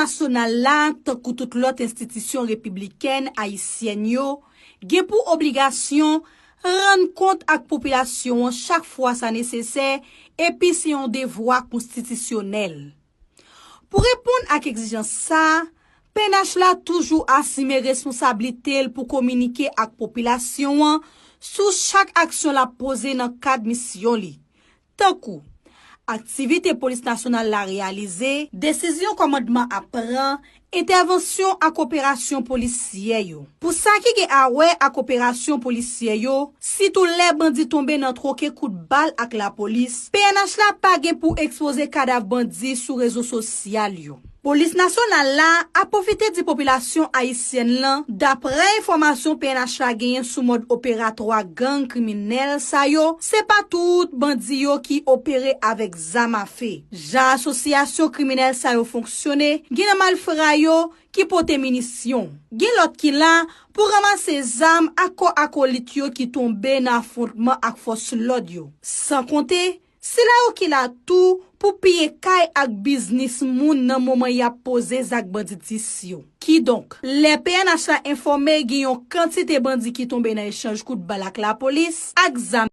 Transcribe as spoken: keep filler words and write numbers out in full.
Nasyonal la, tankou tout lòt enstitisyon repiblikèn ayisyèn yo, gen pou obligasyon rann kont ak popilasyon an chak fwa sa nesesè, epi se yon devwa konstitisyonèl. Pou reponn ak egzijans sa a, P N H la toujou asime responsablite l pou kominike ak popilasyon an sou chak aksyon l ap poze nan kad misyon li, tankou aktivite polis nasyonal la reyalize, desizyon kòmandman ap pran, entèvansyon ak operasyon polisyè yo. Pou sa ki gen a wè ak operasyon polisyè yo, sitou lè bandi tonbe nan twoke kout bal ak lapolis, P N H la pa gen pou ekspoze kadav bandi sou rezo sosyal yo. Polis nasyonal la ap pwofite di popilasyon ayisyèn lan, daprè enfòmasyon P N H la genyen sou mòd operatwa gang kriminèl sa yo, se pa tout bandi yo ki opere avèk zam afe. Jan asosyasyon kriminèl sa yo fonksyone, gen nan malfra yo ki pote minisyon. Gen lòt ki la pou ranmase zam ak kò akolit yo ki tonbe nan afwontman ak fòs lòd yo. San konte, sila yo ki la tou pou piye kay ak biznis moun nan moman y ap poze zak banditis yo. Kidonk, lè P N H la enfòme gen yon kantite bandi ki tonbe nan echanj kout bal ak lapolis, ak zam,